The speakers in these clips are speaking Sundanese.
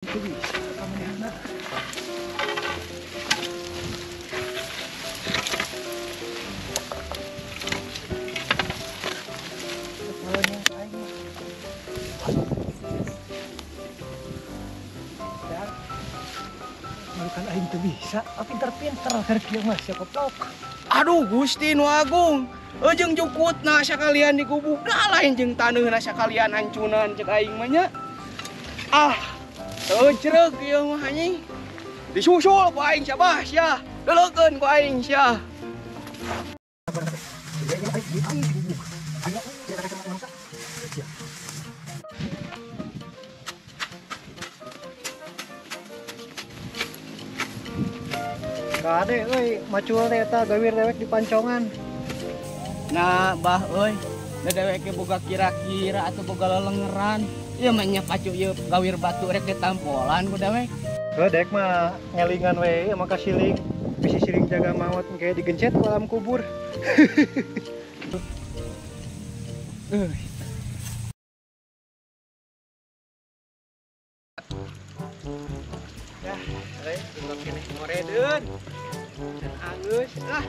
Itu bisa kamu. Malukan aing teu bisa, pinter-pinter keur mah sia goblok. Aduh Gusti nu agung, jeung jukutna sakalian digubuk da lain jeung taneuhna sakalian hancunan cek aing mah nya. Ah, teu cereuk ieu mah anjing. Disusul ku aing sia bah sia. Deulekeun ku aing sia. Kade euy, macul teh eta gawir dewek di pancongan. Nah, bah euy, da dewek ge boga kira-kira atau boga lelengeran. Ieu mah nya pacu ieu gawir batu rek ditampolan ku dewek. Heuh, dek mah ngelingan we ieu mah ka siling. Bisi siling jaga maot engke digencet ku alam kubur. Dah, euy, jenggot keneh moredeun. Dan anggeus lah.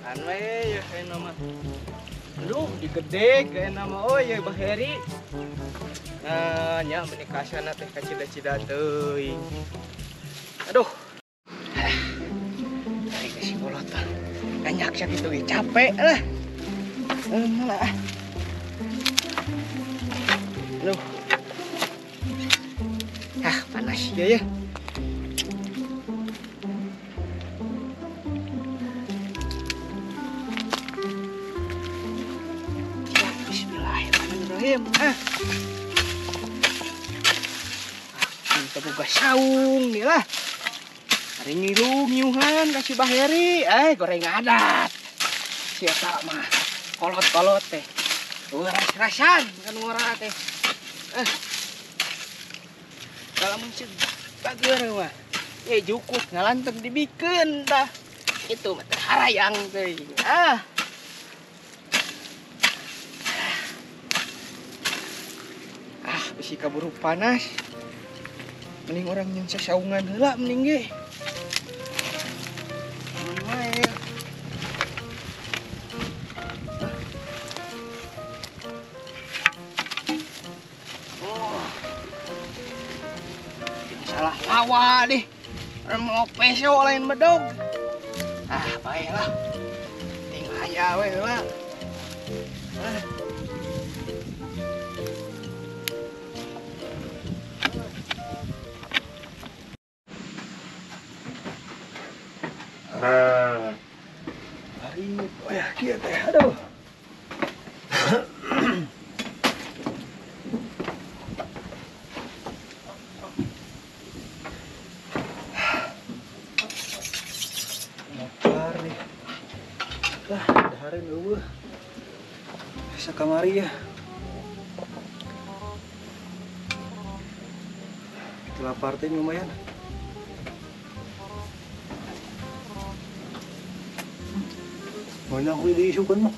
Kan we yeuh ayeuna mah. Aduh, digedeg ayeuna mah euy yeuh Bah Heri. Nah, nya meuni kasana teh kacida-cida teuing. Aduh. Ari ke si bolot tah. Ganyak sakitu ge capek lah. Lah. Aduh. Ah, panas ya ya. Bismillahirrahmanirrahim. Ah. Kita buka saung nih lah. Hari ngilu ngiuhan kasih Bah Heri. Goreng adat. Siapa mah kolot-kolot teh. Ras-rasan kan ngora teh. Kalau mencet bager mah. Ya jukut ngalanteng dibikeun tah. Itu mah teh harayang teh. Ah. Ah, bisi kaburu panas. Mending orang yang sasaungan heula mending ge. Mun wae. Oh. Salah lawa deh. Mau peso lain bedog. Ah, baiklah. Ting aya we heula. Ah. Hari oh ya kieu teh aduh. Lapar nih. Lah, dahareun eueuh. Sakamari ya. Itu lapar teh lumayan. Banyak aku diisukan mah.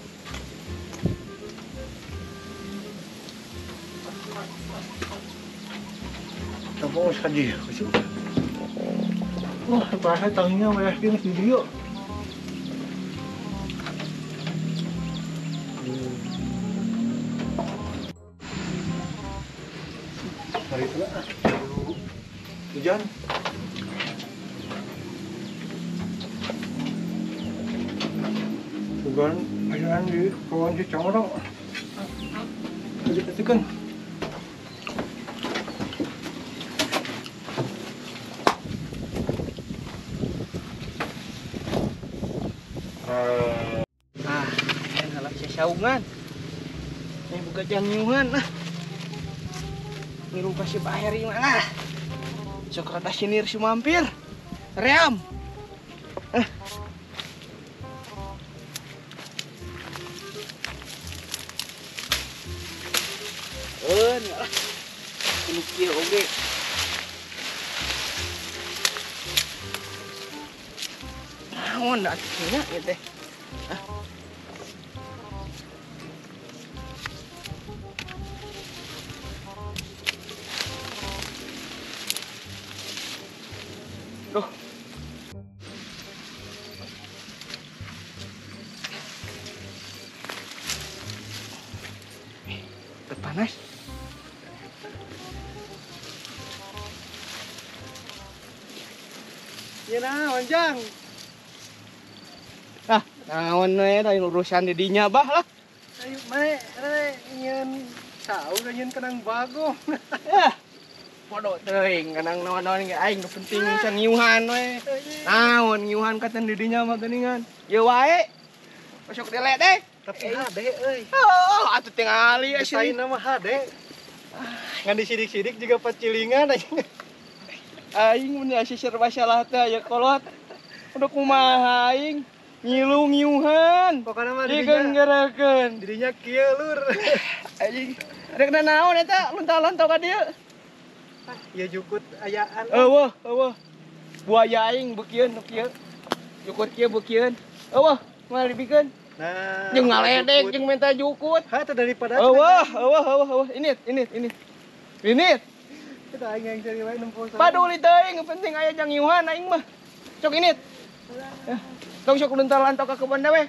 Tapos haji. Wah, bahasa tanginya wayah gini video. Mari itu lah. Hujan. Bukan ayaan di kawan si cangorong. Adik-adikan. Ah, yang halak sasaungan. Ini buka jangyuhan ah. Ngilu kasih Bah Heri mah lah. Sok rada sinir si mampir. Ream. Ah. Lah. Ini kieu oge. Naon da atuh nya ieu teh. Ah. Duh. Panas. Ya nah, wanjang. Ah, naon we da urusan di dinya bah lah. Ayo mae, nyeun saur nyeun kenang bagong. Ah. Podo teuing kenang naon-naon ge aing nu penting bisa ngiuhan we. Naon ngiuhan katan di dinya mah geuningan. Ieu wae. Masuk diledek. Tapi hade euy. Oh, atuh tingali euy. Nama hade. Ngan disidik-sidik juga pacilingan aing. Aing mun aya serba salah teh aya kolot. Udah kumaha aing ngilu ngiuhan. Pokona mah digenggerakeun. Dirinya kieu lur. Aing rek naon eta lunta-lanto ka dieu. Ya jukut ayaan. Eueuh, eueuh. Buaya aing beukieun nu kieu. Jukut kieu beukieun. Eueuh, moal dibikeun. Nah, jeung ngaledek jeung minta jukut. Ha teh daripada eueuh, eueuh, eueuh, eueuh. Ini. Ini. Kita aing yang cari wae nempo. Paduli teuing, penting aya jang ngiuhan aing mah. Sok init. Tong sok lunta-lanto ka kebon we.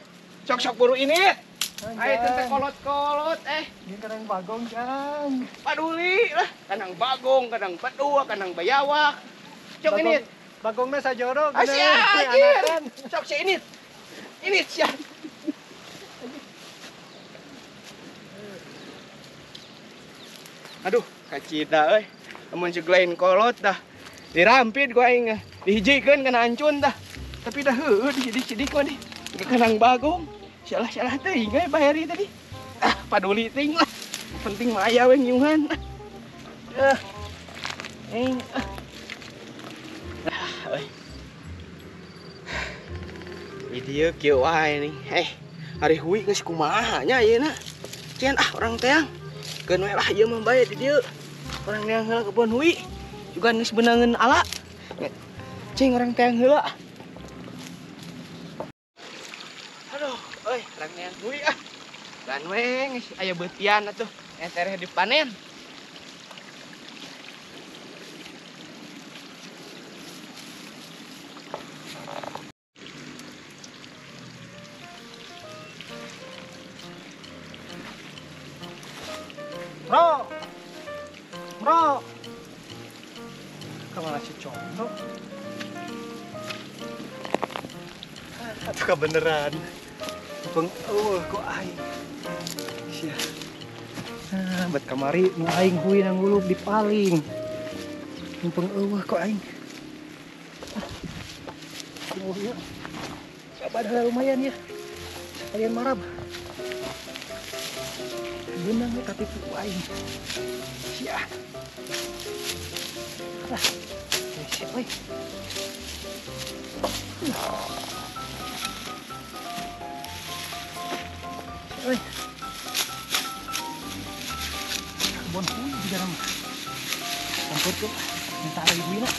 Sok-sok buru init. Ayo teh kolot-kolot eh. Jeung kadang bagong jang. Paduli lah, kadang bagong, kadang bedua, kadang bayawak. Sok init. Bagongna sajoro. Asia anjir. Sok si init. Init sia. Aduh, kacida euy. Amun ceuk lain kolot dah. Dirampit ku aing dihijikeun kana ancun dah. Tapi dah heueuh disidik-sidik mah nih. Kanang bagong. Salah-salah teuing we Pak Heri tadi. Ah, paduli teuing lah. Penting mah aya we ngiuhan. Ah. Aing ah. Ah, euy. Di dieu kieu wae nih. Eh, ari hui geus kumaha nya ayeuna. Cien ah urang teang. Keun we lah ieu mah bae di dieu. Urang neang heula kebon hui. Juga geus beunangeun ala. Cing urang teang heula. Aduh, euy, urang neang hui ah. Dan we geus aya beutian atuh. Tereh dipanen. Bro. Bro. Kemana si Condo? Atuh kebeneran. Peng eueuh kok aing. Sia. Ah, bet kamari nu aing hui nanggulub di paling. Mumpung eueuh kok aing. Ah. Oh ya. Coba lumayan ya. Sekalian marab. Benang ya tapi ku aing. Sia. Ah. Sia euy. Oi. Kebon hui di dalam. Campur tuh minta lagi hui lah.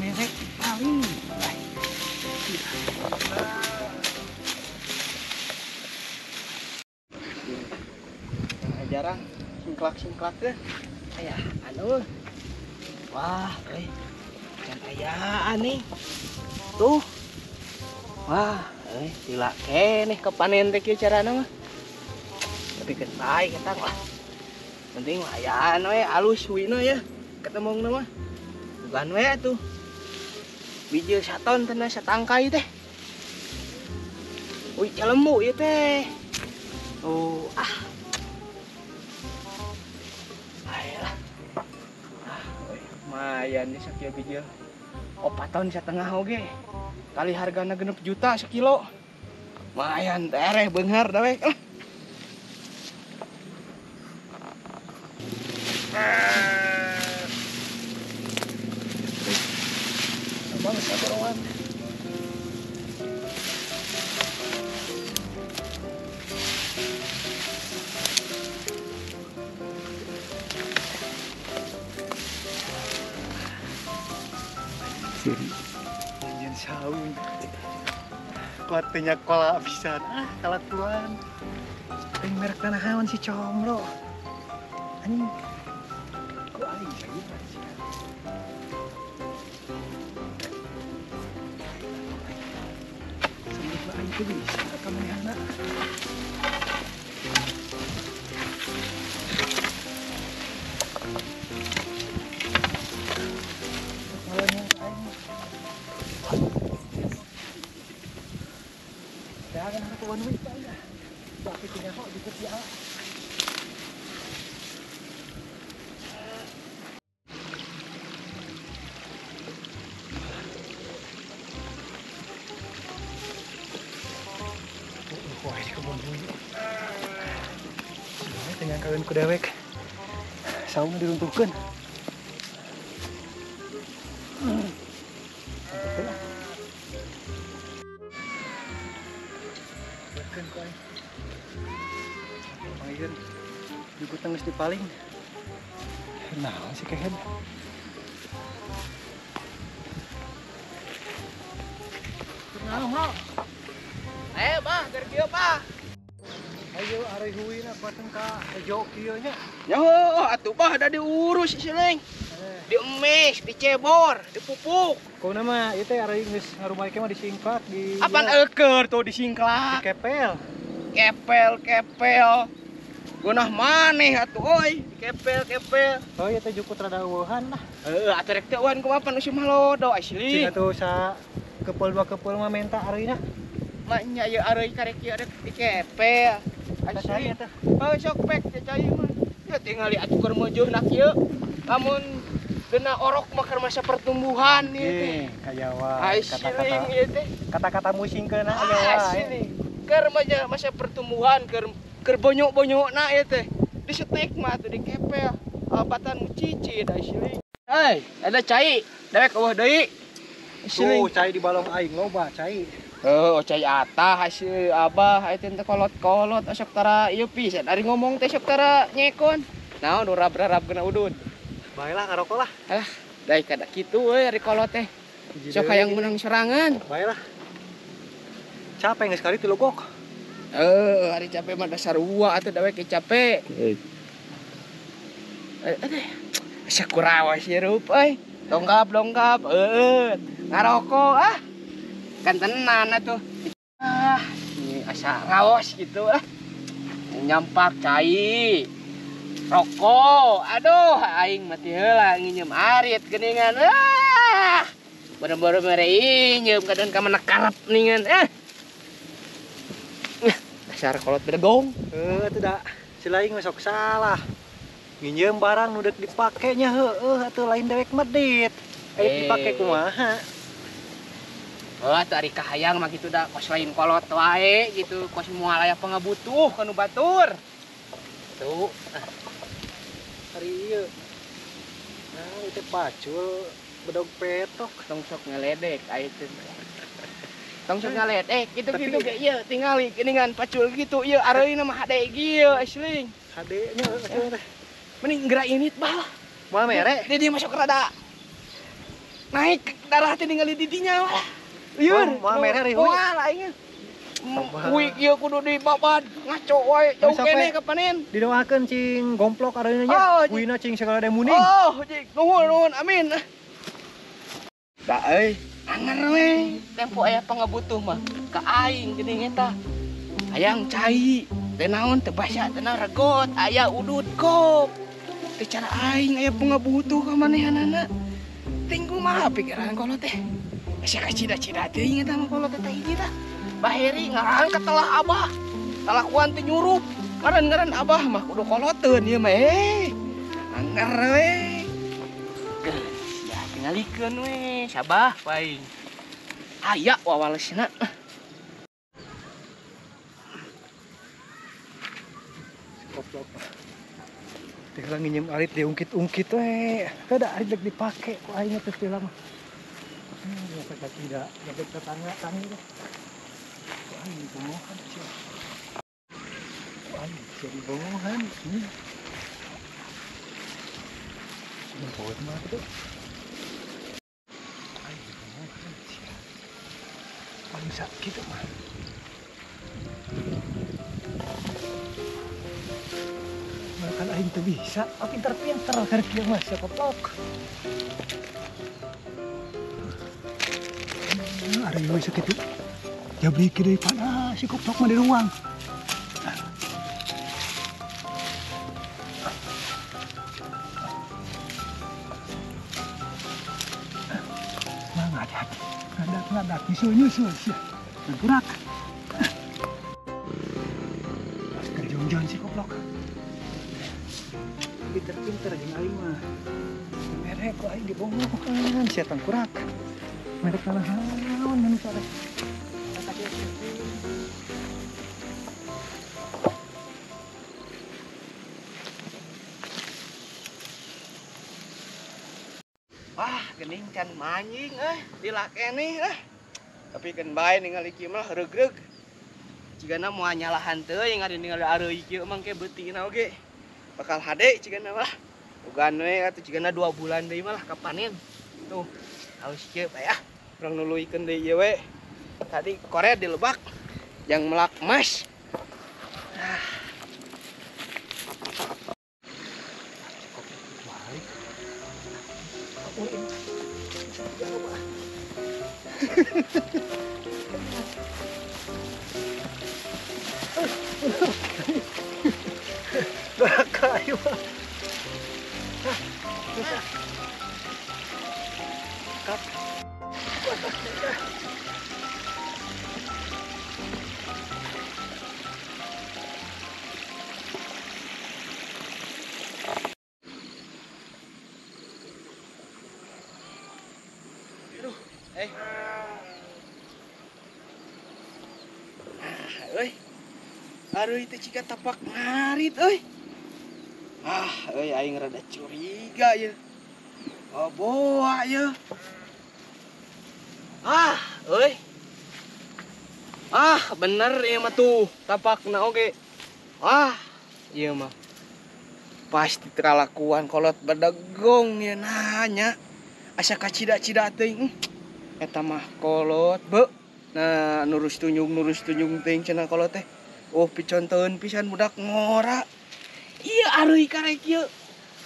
Merek paling. Jarang singklak-singklak deh. Ayah, anu. Wah, can ayaan nih. Tuh. Wah, gila keneh kepanen teh kieu carana mah. Tapi keun bae ketang lah. Penting mah ayaan we alus huina ya. Ketemongna mah. Bukan we atuh. Biji saton teh satangkai teh. Wih, celemu ieu teh. Oh, ah. Ayolah. Ah, lumayan nih sakieu biji. 4 tahun setengah oge. Kali hargana 6 juta sekilo. Lumayan tereh beunghar da we. Abang sabaroan. Janjian saung. Kuatnya kola pisan. Ah, kalakuan. Aing merek tanah hawan si Comro. Anjing. Ku aing sakitu sih. Itu bisa kamanehna. Jangan harus one way pa na. Bakit tinako dito siya. Wah, di kebun dulu. Sebenarnya kawin ku dewek. Saung diruntuhkan. Jukut geus dipaling. Naon sih kehed? Naon ho? Bah, keur kieu, Bah. Ayo ari huina pateng ka hejo kieu nya. Nyaho, atuh bah da diurus si Leng. Diemes, dicebor, dipupuk. Kau nama ieu teh ari geus ngarumaike mah disingklak di Apaan eukeur tuh disingklak? Dikepel. Kepel, kepel. Gunah maneh atuh euy, kepel, kepel. Oh ieu teh jukut rada eueuhan lah. Heeh, atuh rek teu eueuhan kumaha pan usum halodo asli. Cing atuh sa kepel dua kepel mah menta areuna. Mah nya ieu areuy karek ieu rek dikepel. Asli eta. Oh sok pek teh cai mah. Ya tingali atuh keur meujeuna kieu. Lamun dena orok mah keur masa pertumbuhan ieu teh. Kaya wae kata-kata ieu teh. Kata-kata musingkeun aya wae. Keur masa pertumbuhan keur keur bonyok-bonyokna ieu teh. Disetek mah atuh dikepel. Albatan cicit asli. Hei, ada cai. Dewek eueuh deui. Tuh, cai di balong aing loba cai. Oh, cai atah hasil abah ieu teh kolot-kolot osok tara ieu pisan. Ari ngomong teh sok tara nyekon. Naon nu rab-rab kena udun. Baelah ngarokok lah. Alah, dai kada kitu euy ari kolot teh. Sok hayang meunang sorangan. Baelah. Capek geus kali tilogok. Heeh, ari capek mah dasar ua atuh dawek capek. Aduh. Asa kurawas hirup euy. Dongkap-dongkap, heueuh. Ngarokok ah. Kan tenan atuh. Ah, ini asa raos gitu lah. Nyampak cai. Rokok. Aduh, aing mati heula nginjem arit geuningan. Ah. Bener-bener mere injem kadon ka mana karep ningan. Eh. Dasar kolot bedegong. Heuh atuh da. Si laing mah sok salah. Nginjem barang nu deuk dipake nya heueuh atuh lain dewek medit. Aya dipake kumaha? Oh, atuh ari kahayang mah kitu da kos lain kolot wae gitu, kos moal aya pangabutuh ka nu batur. Tuh. Ari ieu. Nah, ieu teh pacul bedog petok tong sok ngeledek aya teh. Tong sok ngaledek kitu-kitu ge ieu tingali geuningan pacul kitu ieu areuina mah hade ieu asli. Hade nya heueuh teh. Mending geura init bah lah. Moal mere. Di dieu masuk rada naik darah teh ningali di dinya lah. Lieur, moal mere ari huy. Moal aing. Huy ieu kudu dibabad ngaco wae jauh keneh ka panen. Didoakeun cing gomplok areuna nya. Huyna cing sagala muning. Oh, cing nuhun nuhun amin. Da euy, anger we. Tempo aya pangabutuh mah ka aing geuning eta. Hayang cai, teh naon teh basa teh naon regot, aya udut kop. Teh cara aing aya pangabutuh ka manehanana. Ting kumaha pikiran kolot teh. Asa kacida-cida teuing eta mah kolot teh hiji tah. Baheri ngarang katelah abah. Kalakuan teh nyurup. Ngaran-ngaran abah mah kudu koloteun ieu mah. Anger we. Geus ya tingalikeun we, sabah wae. Aya wawalesna. Goblok. Teh nginjem arit diungkit-ungkit we. Kada arit rek dipake ku aing teh teh lama. Nyampe tidak, nyampe tetangga tani deh. Ku aing dibongohan sia. Ku aing sia dibongohan. Jemput mah tuh. Aing dibongohan sia. Paling sakit mah. Makan aing tuh bisa, ah pinter-pinter keur kieu mah sia koplok. Ari we sakitu. Jabrik deui pan Si koplok mah di ruang. Ngadat, ngadat, ngadat, nyusul-nyusul sia. Tengkurak. Kerjongjon si koplok. Pinter-pinter jeung aing mah. Merek ku aing dibongohan sia tengkurak. Merek naon manusia teh. Wah, gening can manjing dilakene lah. Tapi keun bae ningali kieu mah regreg. Cigana moal nyalahan teuing ari ningali areuy kieu mah ke beutina oge. Bakal hade cigana mah. Ugan we atuh cigana 2 bulan deui mah lah kapanen. Tuh, halus kieu bae ah. Urang nuluykeun deui ieu we. Tadi koret dilebak yang melak emas. Euy. Aduh itu jika tapak ngarit euy. Ah, euy aing rada curiga ye. Oh, boa ye. Ah, euy. Ah, bener ieu mah tuh tapakna oge. Ah, ieu mah pasti kalakuan kolot bedegong ieu nanya. Asa kacida-cida teuing. Eta mah kolot be. Nah, nurus tunjung teuing cenah kolot teh. Oh, piconteun pisan budak ngora. Ieu areuy karek ieu.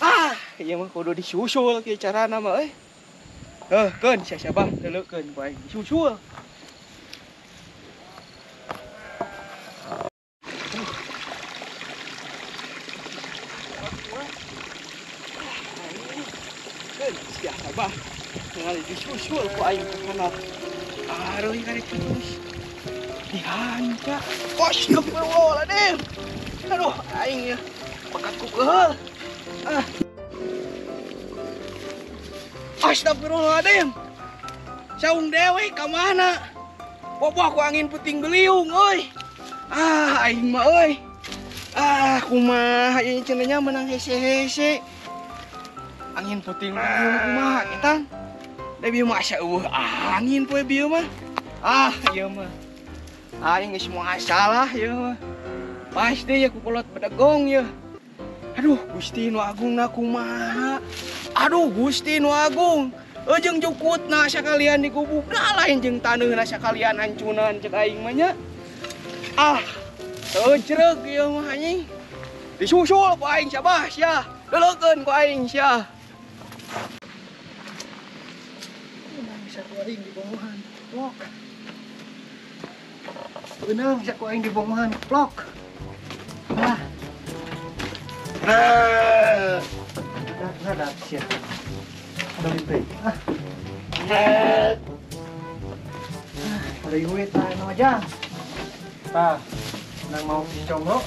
Ah, ieu mah kudu disusul kieu carana mah euy. Heuh, keun sia bah deuleukeun ku aing disusul. Keun sia bah. Ningali disusul ku aing ka kana. Areuy karek terus. Dihanca. Astagfirullahaladzim. Aduh, aing ya. Bakat ku keul. Ah. Astagfirullahaladzim. Saung dewe ka mana? Boboh ku angin puting beliung euy. Ah, aing mah euy. Ah, kumaha ieu cenah nya menang hese-hese. Angin puting beliung kumaha kitan? Da bieu mah asa eueuh angin poe bieu mah. Ah, ieu mah. Aing geus moal salah ieu mah. Pasti ya ku kolot bedegong ya. Aduh, Gusti nu Agung na kumaha? Aduh, Gusti nu Agung. Jeung jukutna sakalian digubukna lain jeung taneuhna sakalian hancunan cek aing mah nya. Ah, teu jreug ieu mah anjing. Disusul ku aing sabah sia. Deuleukeun ku aing sia. Beunang bisa ku aing dibongohan. Plok. Beunang bisa ku aing dibongohan. Plok. Ah. Ngadat sia. Ada ah. Ada duit tah aja. Tah, nang mau dicomro.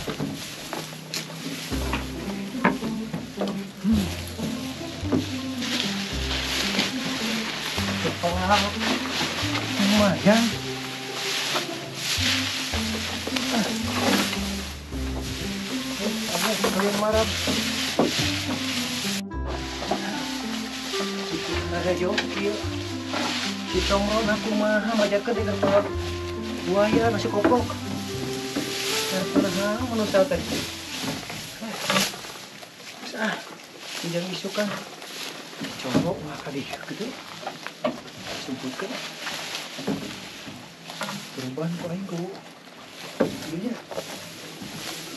Kepala lumayan. Kalian marah. Ada joki si congro na kumaha majakeun di tempat buaya nasi koplok. Nah, manusia teh. Ah, jangan isukan. Congro mah ka dieu kitu. Sumputkeun. Perubahan ku aing ku. Ieu nya.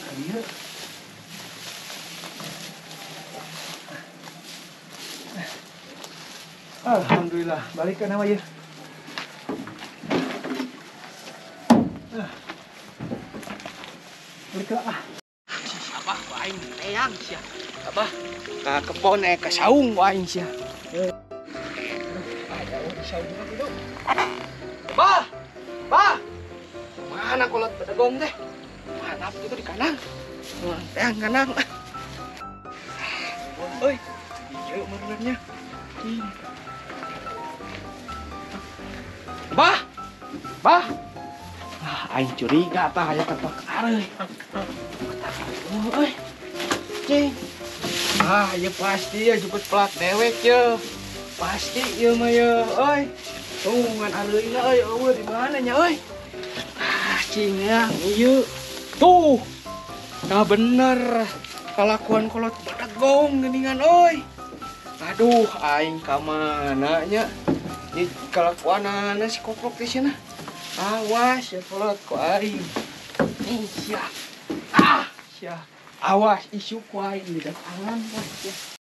Ka dieu. Alhamdulillah, balik ke nama ya. Mereka ah. Abah ku aing teang sia. Abah ka kebon ka saung ku aing sia. Ah, jauh di saung mah kitu. Bah. Bah. Mana kolot bedegong teh? Mana kitu di kandang? Teang kandang. Euy, ieu meureunnya. Bah. Bah. Ah, aing curiga tah aya ketok areuy. Euy. Cing. Ah, ieu pasti ya jemput pelak dewek ye. Pasti ieu mah ye, euy. Tungguan areuy euy, eueuh di mana nya euy? Ah, cing ya, ieu. Tuh. Nah bener. Kalakuan kolot bedegong geuningan euy. Aduh, aing ka mana nya? Ieu kalakuanana si koplok teh cenah. Awas ya kolot ku aing. Ih, sia. Ah, sia. Awas isu ku aing di tangan wah sia.